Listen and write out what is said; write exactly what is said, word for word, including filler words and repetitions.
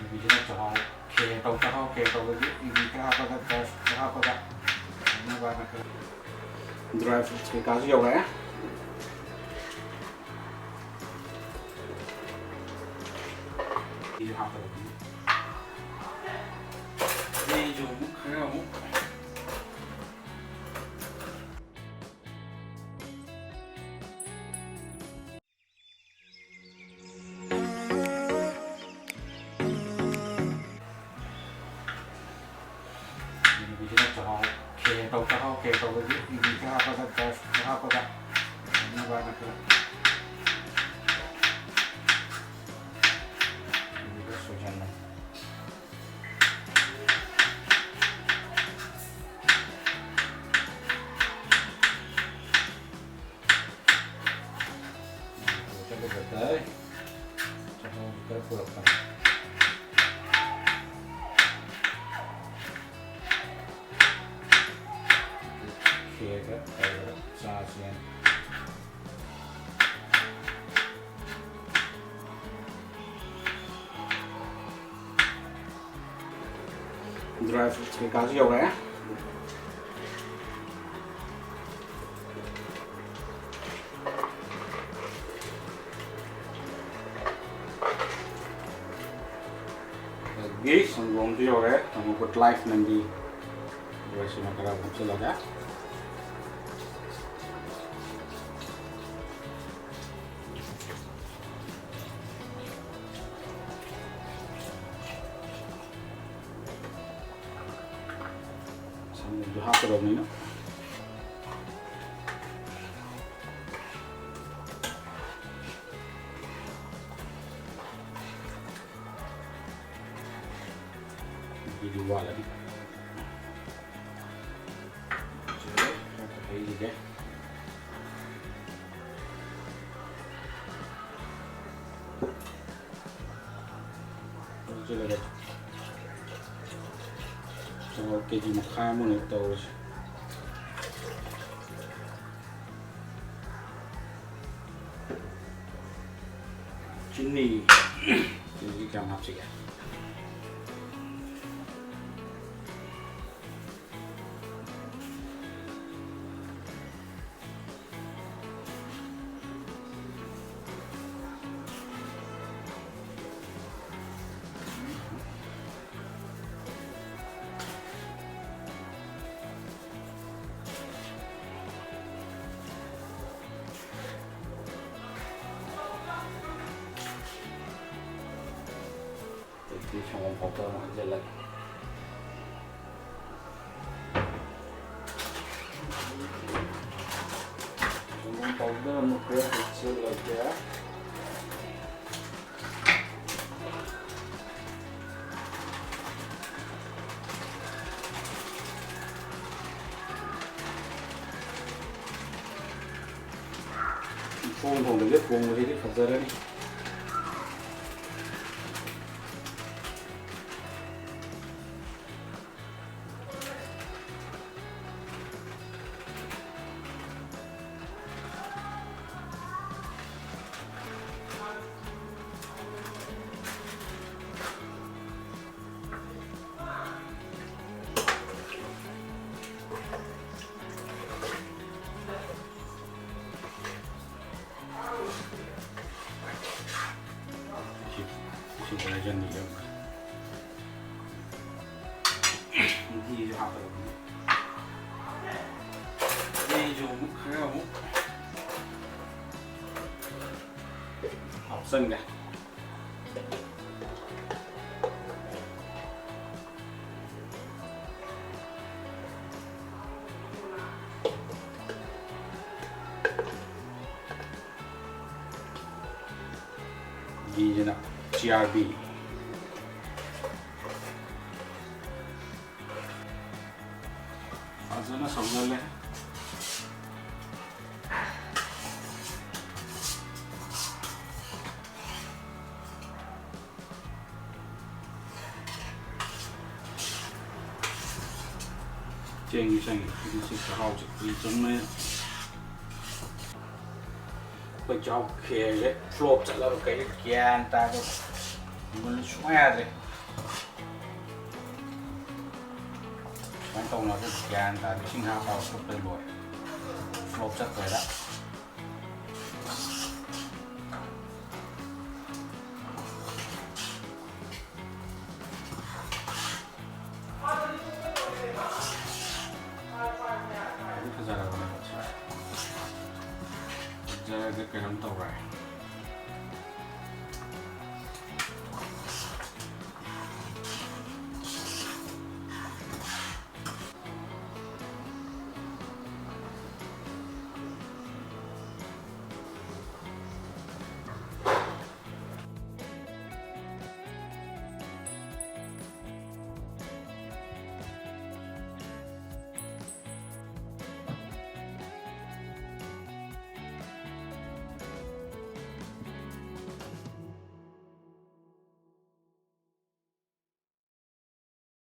ꯅꯨꯄꯤꯁꯤꯅ ꯆꯥꯛꯍꯥꯎ ꯈꯦꯔ ꯇꯧ, ꯆꯥꯛꯍꯥꯎ ꯈꯦꯔ ꯇꯧꯕꯒꯤ ꯏꯒꯤ ꯈꯔ ꯍꯥꯞꯄꯒ, ꯆꯔꯁ ꯈꯔ ꯍꯥꯞꯄꯒ, ꯗ꯭ꯔꯥꯏ ꯐ꯭ꯔꯨꯠꯁ ꯀꯩꯀꯥꯁꯨ ꯌꯧꯔꯛꯑꯦ꯫ ꯁꯤꯁꯨ ꯍꯥꯞꯀꯗꯕꯅꯤ꯫ ꯃꯩꯁꯨ ꯑꯃꯨꯛ ꯈꯔ ꯑꯃꯨꯛ ꯅꯨꯄꯤꯁꯤꯅ ꯆꯥꯛꯍꯥꯎ ꯈꯦꯔ ꯇꯧ, ꯆꯥꯛꯍꯥꯎ ꯈꯦꯔ ꯇꯧꯕꯒꯤ ꯏꯒꯤ ꯈꯔ ꯍꯥꯞꯄꯒ, ꯆꯔꯁ ꯈꯔ ꯍꯥꯞꯄꯒ, ꯇꯧꯅꯕꯅ ꯈꯔ ꯏꯒ ꯁꯣꯏꯁꯤꯟꯕꯅꯤ꯫ ꯆꯠꯂꯨꯕꯗ ꯆꯥꯛꯍꯥꯎ ꯈꯔ ꯄꯨꯔꯛꯄꯅꯤ꯫ ꯈꯦꯔꯒ ꯇꯧꯔꯒ ꯆꯥꯁꯦꯅ꯫ ꯗ꯭ꯔꯥꯏ ꯐ꯭ꯔꯨꯠꯁ ꯀꯩꯀꯥꯁꯨ ꯌꯧꯔꯛꯑꯦ꯫ ꯑꯗꯒꯤ ꯁꯪꯒꯣꯝꯁꯨ ꯌꯧꯔꯦ, ꯇꯥꯃꯣ ꯒꯨꯗ ꯂꯥꯏꯐ ꯅꯪꯒꯤ꯫ ꯑꯗꯨꯒ ꯁꯤꯃ ꯈꯔ ꯍꯥꯞꯆꯤꯜꯂꯒ꯫ ꯁꯪꯒꯣꯝꯁꯨ ꯍꯥꯞꯀꯗꯧꯅꯤꯅ꯫ ꯃꯍꯤꯗꯤ ꯋꯥꯠꯂꯅꯤ꯫ ꯈꯔ ꯍꯩꯈꯤꯒꯦ꯫ ꯍꯩꯖꯤꯜꯂꯒ ꯆꯥꯛꯍꯥꯎ ꯀꯦ ꯖꯤ ꯃꯈꯥꯏ ꯑꯃꯅꯦ ꯇꯧꯔꯤꯁꯦ꯫ ꯆꯤꯅꯤ꯫ ꯆꯤꯅꯤ ꯀꯌꯥꯝ ꯍꯥꯞꯁꯤꯒꯦ? ꯁꯪꯒꯣꯝ powder ꯑꯃꯨꯛ ꯍꯩꯖꯤꯜꯂꯒꯦ꯫ ꯁꯪꯒꯣꯝ powder ꯑꯃꯨꯛ ꯈꯔ ꯍꯩꯖꯤꯜꯂꯒꯦ꯫ ꯃꯈꯣꯡ ꯊꯣꯡꯕꯁꯦ ꯊꯣꯡꯕꯁꯤꯗꯤ ꯐꯖꯔꯅꯤ꯫ ꯁꯤ, ꯁꯤ ꯍꯥꯏꯖꯟꯕꯤꯒꯦ ꯑꯃꯨꯛꯀ꯫ ꯃꯍꯤꯁꯨ ꯍꯥꯞꯀꯗꯕꯅꯤ꯫ ꯃꯍꯤꯁꯨ ꯑꯃꯨꯛ ꯈꯔ ꯑꯃꯨꯛ ꯍꯥꯞꯆꯟꯒꯦ꯫ ꯘꯤꯁꯤꯅ ꯆꯤꯌꯥꯔ ꯘꯤ꯫ ꯐꯖꯅ ꯁꯧꯍꯜꯂꯦ꯫ ꯆꯦꯡꯁꯨ ꯆꯪꯉꯤ꯫ ꯍꯧꯖꯤꯛꯁꯤ ꯆꯥꯛꯍꯥꯎꯁꯦ ꯀꯨꯏ ꯆꯪꯕꯅꯤꯅ꯫ ꯑꯩꯈꯣꯏ ꯆꯥꯛꯍꯥꯎ ꯈꯦꯔꯁꯦ flop ꯆꯠꯂꯕ ꯀꯩꯅꯣ ꯒ꯭ꯌꯥꯟ ꯇꯥꯗꯦ꯫ ꯃꯨꯜꯂꯨ ꯁꯨꯡꯌꯥ ꯌꯥꯗ꯭ꯔꯦ꯫ ꯁꯨꯃꯥꯏꯅ ꯇꯧꯅꯕ ꯒ꯭ꯌꯥꯟ ꯇꯥꯗꯦ꯫ ꯏꯁꯤꯡ ꯍꯥꯞꯄꯒ ꯐꯨꯠꯄꯗ ꯂꯣꯏꯔꯦ꯫ Flop ꯆꯠꯇꯣꯏꯔ꯫